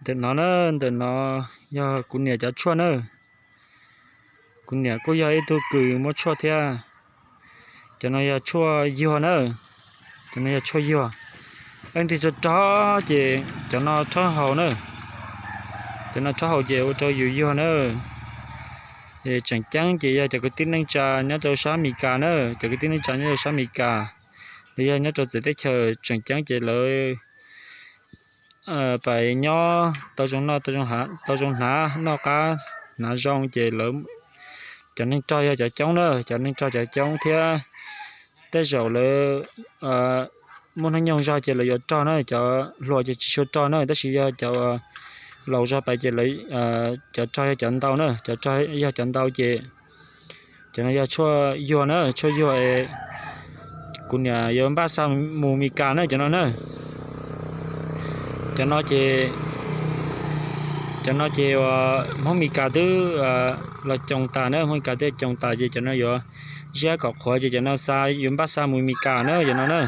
Ntawm no na, ntawm no yog kuv niam cov tshuaj na. Kuv niam kuj yog ib tug kws muab tshuaj thiab. Cov no yog tshuaj yuag na. Cov no yog tshuaj yuag. Leej twg rog rog ces cov no rhaub haus na. Cov no rhaub haus ces ua rau yus yuag na. Tseem ceeb ces yog cov kwv tij neej tsa nyob rau sab Amelikas na, cov kwv tij neej tsa nyob rau sab Amelikas, los yog nyob rau txawv teb chaws tseem ceeb ces lawv pais nyob tau zoo noj, tau zoo hnav, noj qab hnav zoo ces lawv, cov neeg rog yog cov coob na, cov neeg rog cov coob thiab. Tej zaum lawv muaj hnub nyoog zog ces lawv yuav rog na, cov hluas ces tsis tshua rog na, tab sis yog cov laus zog pais ces lawv, cov rog yog cov ntau na, cov rog yog cov ntau ces cov no yog tshuaj yuag na, tshuaj yuag es kuv niam yuav npaj xa mus Amelikas na cov no na. Cov no ces, cov no ces uas Hmoob Amelikas twb los coos tas na, Hmoob Amelikas twb coos tas ces cov no yuav ziab kom qhuav ces cov no xa, yuav npaj xa mus Amelikas na cov no na.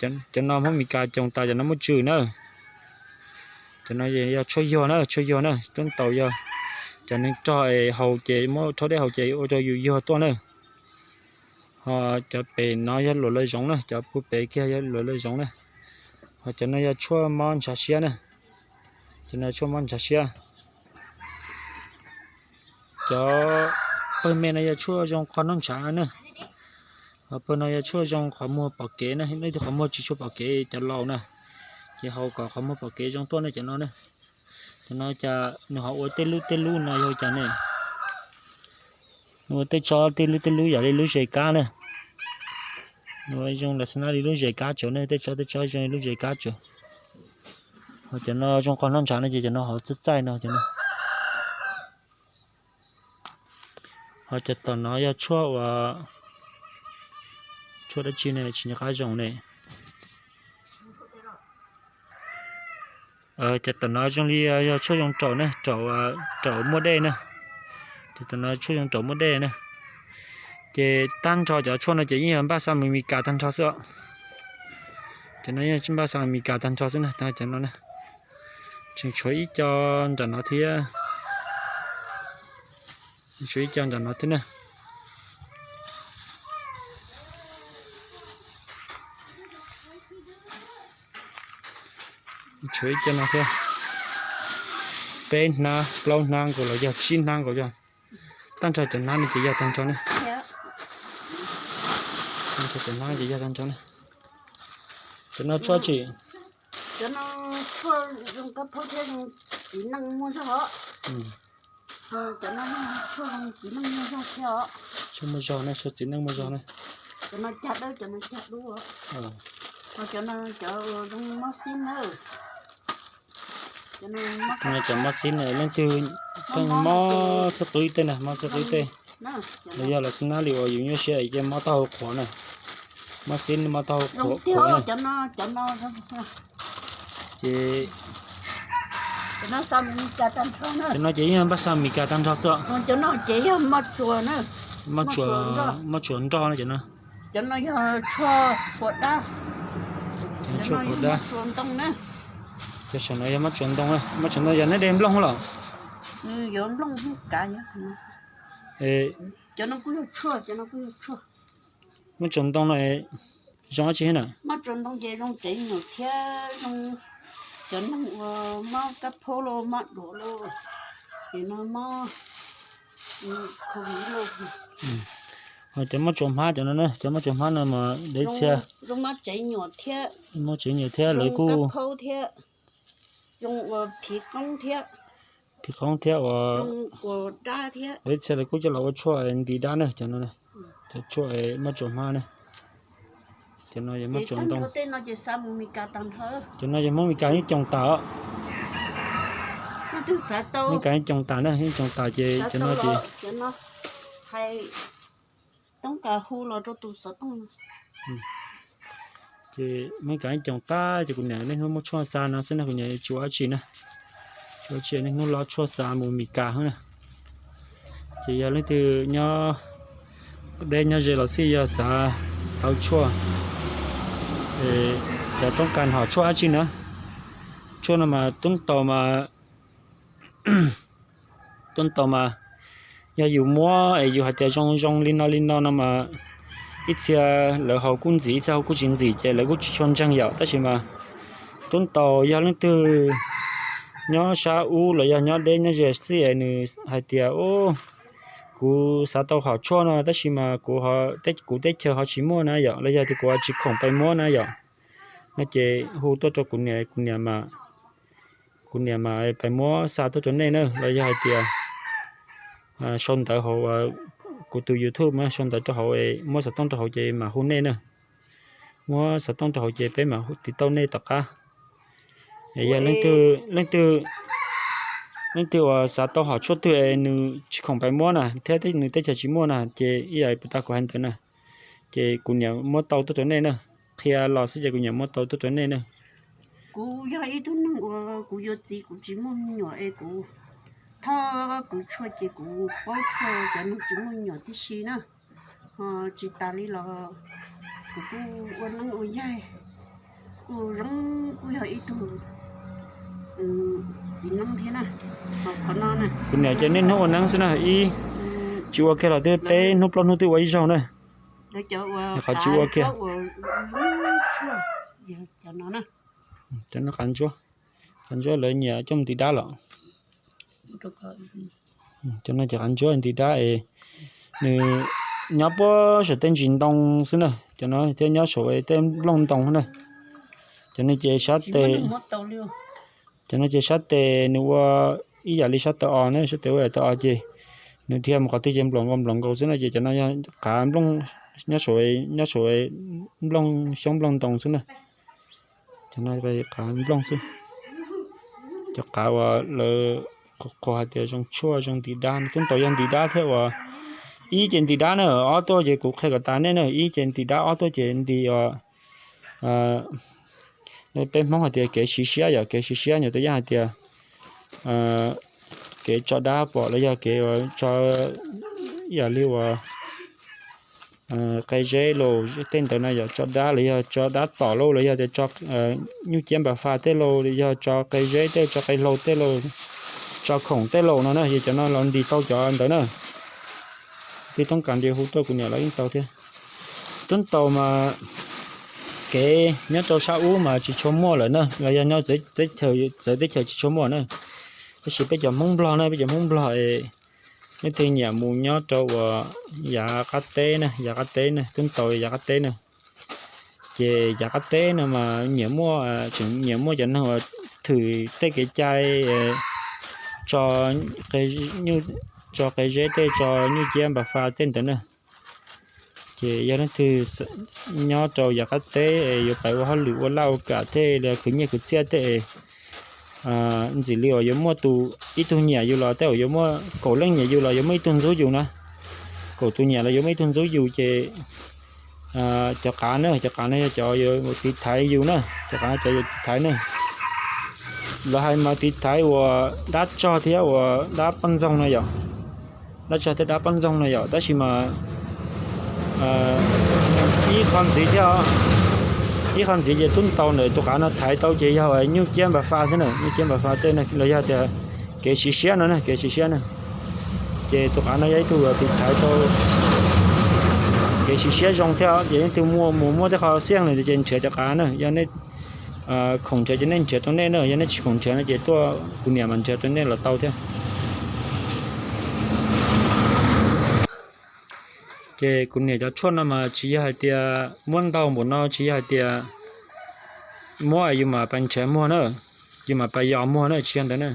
Cov no Hmoob Amelikas coos tas, cov no muaj tswm na. Cov no yog tshuaj yuag na, tshuaj yuag na, tub ntaus yog cov neeg rog es haus ces muab rhaub dej haus ces ua rau yus yuag tuaj na. Ho cov pem no yog luam lawv zoov na, cov puag pem kiag yog luam lawv zoov na. Ho cov no yog tshuaj mob ntshav siab na. Cov no tshuaj mob ntshav siab. Cov pawg me no yog tshuaj zoo qhov noj ntshav na. Ho pawg no yog tshuaj zoo qhov muag pom kev na, leej twg qhov muag tsis tshua pom kev cov laus na, ces haus kom qhov muag pom kev zoo tuaj ne cov no na. Cov no cas nws ho ua tej lub tej lub no yog cas ne? Nws ua tej tsob tej lub tej lub yam li lub zes kab na. Nws ua zoo las xab nab li lub zes kab tsav ne, tej tsob tej tsob zoo li lub zes kab tsav. Ho cov no zoo qhov noj ntshav no ces cov no ho txaij txaij no cov no. Ho cov tom no yog tshuaj uas, tshuaj dab tsi ne tsis nco qab zoo ne. Cov tom no zoo li yog tshuaj zoo raum ne, raum, raum muaj dej ne. Cov tom no tshuaj zoo raum muaj dej ne. Ces tag nrho cov tshuaj no ces yeej yog npaj xa mus Amelikas tag nrho xwb os. Cov no yeej npaj xa Amelikas tag nrho xwb na, cov no na. Tseem tshuav ib co nram no thiab. Tshuav ib co nram no thiab na. Tshuav ib co no thiab. Peb hnab plaub hnab nkaus los yog tsib hnab nkaus yog. Tag nrho cov hnab no ces yog tag nrho ne. Tag nrho cov hnab ces yog tag nrho ne. Cov no tshuaj tsis. Cov no tshuaj zoo kab phaub thiab zoo txiv neej muaj zog os. Cov no tshuaj zoo txiv neej muaj zog thiab os. Tshuaj muaj zog ne, tshuaj txiv neej muaj zog ne. Cov no cag dawb, cov no cag dub. Ho cov no cov zoo mob xib na. Cov no cov mob xib na, leej twg pheej mob xib qwb tej na, mob xib qwb tej. Los yog las xab nab li uas yus nyuaj siab es cia mob taub hau qhuav na. Mob xib mob taub hau qhuav na. Ces cov no ces yeej npaj xa Amelikas tag nrho xwb. Mob tsuas nroj na cov no. Cov no yog tshuaj pua dab. Cov no tshuaj pua dab. Cov saum no yog mob tsuas ntoo, mob tsuas ntoo yog neb de nplooj los? Mob tsuas ntoo no zoo dab tsi na? Mob tsuas ntoo ces zoo tsev nyuam thiab zoo cov neeg uas mob kab phaub los mob duav los, ces no mob covid los. Ho cov mob tsuas hmab cov no na, cov mob tsuas hmab no mas dab tsi? Zoo mob tsev nyuam thiab, mob tsev nyuam thiab lawv kuj kab phaub thiab, zoo ua phiv qoob thiab, phiv qoob thiab uas dab thiab. Dab tsi lawv kuj coj los ua tshuaj nti dab na cov no, cov tshuaj mob tsuas hmab na. Cov no yog mob tsuas ntoo. Cov no yog Hmoob Meskas yeej coos tas os. Hmoob Meskas yeej coos tas na, yeej coos tas ces cov no ces ces Hmoob Meskas yeej coos tas ces kuv niam niaj hnub muab tshuaj xa no xwb na, kuv niam tsis ua dab tsi na. Tsis ua dab tsi, niaj hnub lob tshuaj xa mus Meskas xwb na. Ces yog leej twg nyob deb nyob ze los xij yog xav tau tshuaj, xav toob kas hom tshuaj dab tsi na, Tshuaj no mas tub ntaus mas, tub ntaus mas yog yus muab es yus hais tias zoo zoo li no li no no mas ib txhia lawv haus kuj ntxim, ib txhia haus kuj tsis ntxim ces lawv kuj tsis tshua ntseeg yom. Tab sis mas tub ntaus yog leej twg nyob sab ub los yog nyob deb nyob ze xwb es nws hais tias kuv xav tau hom tshuaj no tab sis mas kuv, kuv teb chaws ho tsis muaj na yom, los yog tias kuv ho tsis khoom pais muab na yom, no ces hu tuaj rau kuv niam, kuv niam mas, kuv niam mas pais muab xa tuaj rau nej na, los yog hais tias sau ntawv hauv kuv tus YouTube mas sau ntawv rau hauv, muab xov tooj rau hauv ces mam hu nej na. Muab xov tooj rau hauv ces peb mam hu tiv tauj nej tom qab. Yog leej twg, leej twg uas xav tau hom tshuaj twg es nws tsis khoom pais muab na thiab nws teb chaws tsis muaj na ces ib yam li puag ta kuv hais ntawd na, ces kuv niam muab tau tuaj rau nej na. Qhia los xwb ces kuv niam muab tau tuaj rau nej na. Kuv yog ib tug neeg uas kuv yuav txiv kuv tsis muaj me nyuam es kuv thov kwv tshuaj ces kuv paub tshuaj cov neeg tsis muaj me nyuam tib si na. Ho tsis tas li los kuv kuj ua neeb ua yaig, kuj zoo, kuj yog ib tug txiv neeb thiab na. Qhov no kuv niam ces niaj hnub ua neeb xwb na, ib tsis ua kiag los twb peb hnub plaub hnub twb ua ib zaug na. Qhov tsis ua kiag. Cov no qav ntsuab, qav ntsuab lawv nyiam coj mus nti dab los. Cov no ces qav ntsuab nti dab es nws nyob puag saum tej ntsis ntoo xwb na, cov no thiab nyob saum tej nplooj ntoo na. Cov no ces sab tes, cov no ces sab tes nws ua ib yam li sab taw os na, sab tes ua yam taw os ces nws dhia mus qhov twg ces nplos nkaus nplos nkaus xwb na, ces cov no yog qav nplooj, nyob saum, nyob saum nplooj xyoob nplooj ntoo xwb na. Cov no qav nplooj xwb. Cov qav uas lawv qhuas hais tias zoo tshuaj zoo nti dab, tub ntaus yog nti dab thiab uas ib ces nti dab na, ob tuaj ces kuv qhia kom tas nej na, ib ces nti dab, ob tuaj ces nti uas peb Hmoob hais tias kev siv siab yom, kev siv siab nyuam twg yam hais tias kev tso dab pom los yog kev tso yam li uas qe zeb los tej ntawd no yom, tso dab los yog tso dab tom lauj los yog tias tso nyuj ciab npas fas tej lauj los yog tso qe zeb tej, tso qe hlau tej lauj, tso khoom tej lauj no na, yog cov no los nti tau cov ntawd na. Twb toob kas nti hu tuaj kuv niam los yeej tau thiab. Tub ntaus mas kev nyob rau sab ub mas tsis tshua muaj lawm na, los yog nyob txawv teb chaws tsis tshua muaj na. Tab sis peb cov Hmoob Nplog na, peb cov Hmoob Nplog es leej twg nyiam mus nyob rau uas yav qab teb na, yav qab teb na, tub ntaus yav qab teb na. Ces yav qab teb no mas nyiam muaj, tseem nyiam muaj cov neeg uas thwm tej kev cai tso, tso qe zeb tej, tso nyuj ciab npas fas tej ntawd na. Ces yog leej twg nyob rau yav qab teb es yuav pais ua hauj lwm ua laj ua kam tej los khwv nyiaj khwv txiaj tej, ntxim li uas yuav muaj tus, ib tug nyiam yus los tej uas yuav muaj kaum leej nyiam yus los yuav muaj ib tug ntxub yus na. Kaum tus nyiam los yuav muaj ib tug ntxub yus ces cov qav na, cov qav no yog cov yuav tiv thaiv yus na, cov qav no cov yuav tiv thaiv na. Lawv hais mas tiv thaiv uas dab tsog thiab uas dab poj ntxoog no yom, dab tsog thiab dab poj ntxoog no yom, tab sis mas ib qho ntxiv thiab, ib qho ntxiv ces tub ntaus ntawm tus qav no thaiv tau ces yog nyuj ciab npas fas thiab na, nyuj ciab npas fas tej los yog tias kev siv siab no na, kev siv siab na. Ces tus qav no yog ib tug tiv thaiv tau kev siv siab zoo thiab, ces nej tus muaj mus muaj tej qho xiaj na ces nrhiav cov qav na, yog nej khoom nrhiav ces nej nrhiav rau nej na, yog nej tsis khoom nrhiav no ces tuaj kuv niam mas nrhiav rau nej los tau thiab. Ces kuv niam cov tshuaj no mas tsis yog hais tias muab ntau npaum no, tsis yog hais tias muab yus mam pais nrhiav muag na, yus mam pais yos muag na, tsis yog ntawd na.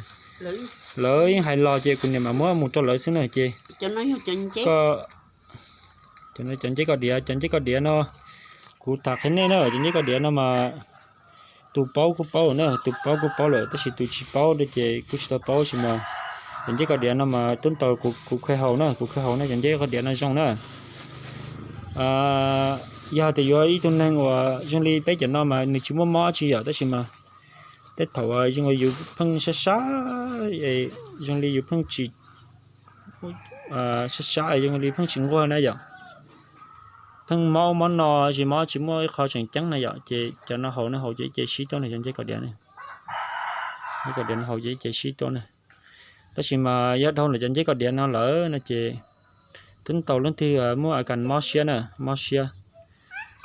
Lawv yeej hais los ces kuv niam mam muab mus rau lawv xwb na. Ces cov nceb koj diav, cov nceb koj diav no kuv tham qhia nej na, cov nceb koj diav no mas tus paub kuj paub na, tus paub kuj paub lawm tab sis tus tsis paub ces kuj tsis tau paub sis mas cov nceb koj diav no mas tub ntaus kuv kheev haus na, kuv kheev haus na, cov nceb koj diav no zoo na. Yog tias yuav ib tug neeg uas zoo li peb cov no mas nws tsis muaj mob tsi yom, tab sis mas tej thaum uas zoo li yus pheej sab sab, zoo li yus pheej tsis sab sab zoo li pheej tsis nquag na yom, pheej mob mob no tsis mob tsis muaj ib qho tseem ceeb na yom, ces cov no haus no haus ces ces sib tuaj na cov nceb koj diav na. Nceb kaus diav no haus ces ib ce sib tuaj na. Tab sis mas yog dhau ntawm cov nceb kaus diav no lawm no ces twb tau leej twg muaj a kas mob siab na, mob siab,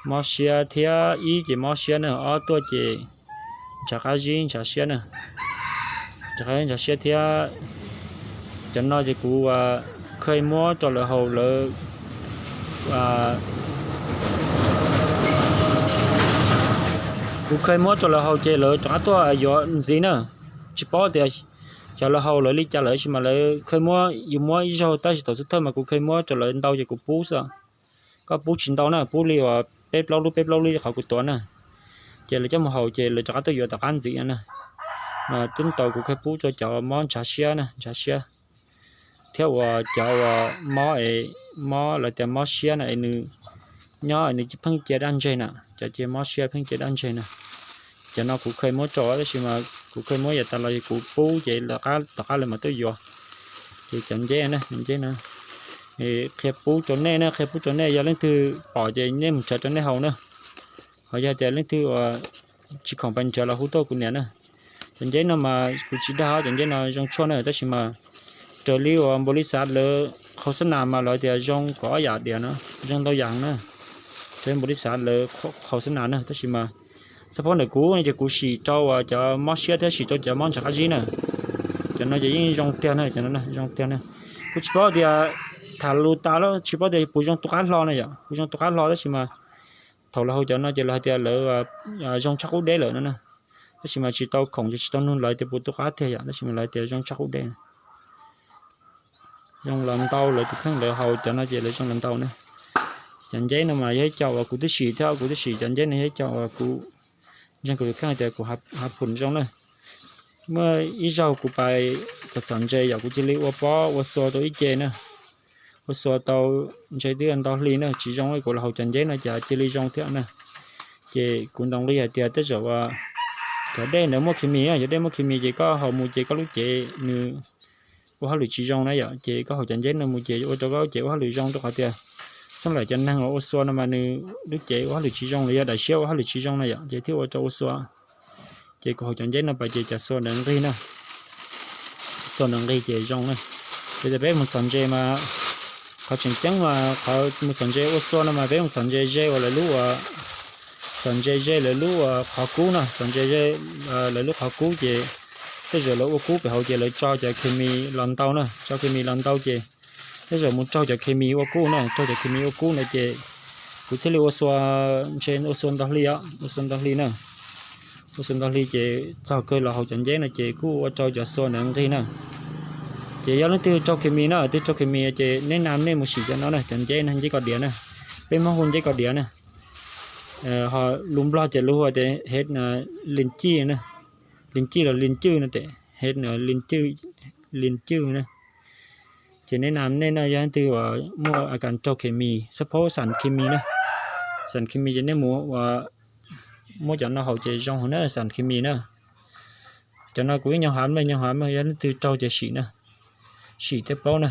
mob siab thiab ib ces mob siab na, ob tuaj ces ntshav qab zib ntshav siab na, ntshav qab zib ntshav siab thiab. Cov no ces kuv kheev muab rau lawv haus lawv kuv kheev muab rau lawv haus ces lawv rov qab tuaj yuav ntxiv na. Tsis paub tias xyov lawv haus lawv li cas lawm tab sis mas lawv kheev muab, yus muab ib zaug tab sis thaum xub thawj mas kuv kheev muab rau lawv ntau ces kuv pub xwb. Koj pub tsis ntau na, pub li uas peb plaub lub peb plaub lub qhov kuv tuav na, ces lawv coj mus haus ces lawv rov qab tuaj yuav tom qab ntxiv na. Mas twb tau kuv kheev pub rau cov mob ntshav siab na, ntshav siab thiab uas cov uas mob es mob lawv tias mob siab na es nws nyob es nws pheej cia daj ntseg na, cov cia mob siab pheej cia daj ntseg na. Cov no kuv kheev muab rau tab sis mas kuv kheev muab yav tas los kuv pub ces lawv tom qab lawv mam tuaj yuav. Ces cov nceb na, nceb no qhia pub rau nej na, qhia pub rau nej yog leej twg pom ces nej mus nrhav rau nej haus na. Ho yog tias leej twg uas tsis khoom pais nrhav los hu tuaj kuv niam na. Cov nceb no mas kuv tsis dag, cov nceb no zoo tshuaj na tab sis mas raws li uas npaum li xav lawv qhau xab nas mas lawv tias zoo kaum ob yam diav no, zoo ntau yam na. Raws li npaum li xav lawv qhau xab nas na tab sis mas xab phob ntawm kuv no ces kuv sim rau uas cov mob siab thiab sim rau cov mob ntshav qab zib na. Cov no ces yeej zoo tiag na, cov no zoo tiag na. Kuv tsis paub tias tham lus tas lawm tsis paub tias puas zoo tus qab hlo na yom, puas zoo tus qab hlo tab sis mas thaum lawv haus cov no ces lawv hais tias lawv zoo tshaj qub deb lawm no na. Tab sis mas tsis tau khoom ces tsis tau nug lawv tias puas tus qab tiag yom, tab sis mas lawv tias zoo tshaj qub deb. Zoo los ntau, lawv tus kheej lawv haus cov no ces lawv zoo los ntau na. Cov nceb no mas yog ib co uas kuv twb sim thiab, kuv twb sim cov nceb no yog ib co uas kuv ntseeg kuv tus kheej tias kuv hav phum zoo na. Muaj ib zaug kuv pais txom txom ntse yom, kuv cia li ua pob ua xua tau ib ce na. Ua xua tau ntse twb ntau hli na, tsis zoo kuv los haus cov nceb no ces cia li zoo thiab na. Ces kuv ntaus nqi hais tias tej zaum cov dej ntawd muaj khi mis, cov dej muaj khi mis ces koj haus mus ces koj lub cev nws ua hauj lwm tsis zoo na yom, ces koj haus cov nceb no mus ces ua rau koj lub cev ua hauj lwm zoo rau qhov tias txheej lam cov neeg uas ua xua no mas nws lub cev ua hauj lwm tsis zoo los yog daim siab ua hauj lwm tsis zoo na yom, ces thiaj ua rau ua xua. Ces kuv haus cov nceb no pais ces cov xua ntawd nqig na. Xua ntawd nqig ces zoo na. Yog tias peb mus txom ntse mas, qhov tseem ceeb mas qhov mus txom ntse ua xua no mas peb mus txom ntse ze uas lawv lub, txom ntse ze lawv lub qhov kub na, txom ntse ze lawv lub qhov kub ces tej zaum lawv ua kub pem hauv ces lawv tso cov khi mis los ntau na, tso khi mis los ntau ces tej zaum mus raug cov khi mis ua kub na, raug cov khi mis ua kub na ces kuv thiaj li ua xua, ntshe ua xua ntau hli os, ua xua ntau hli na. Ua xua ntau hli ces txog kawg los haus cov nceb no ces kuj ua rau cov xua ntawd nqig na. Ces yog leej twg raug khi mis na, twg raug khi mis ces nej nam nej mus sim cov no na, cov nceb no nceb kaus diav na, peb Hmoob hu nceb kaus diav na. Ho lus Nplog ces lus hu tias hes lis cij, lis cij los lis cwj no tes, hes lis cwj, lis cwj na. Ces nej nam nej no yog leej twg uas muaj a kas raug khi mis, xab phob xam khi mis na, xam khi mis ces nej mus ua muab cov no haus ces zoo heev na, xam khi mis na. Cov no kuv ib nyuag hav mej, nyuag hav mej, yog leej twg raug ces sim na, sim thiaj paub na.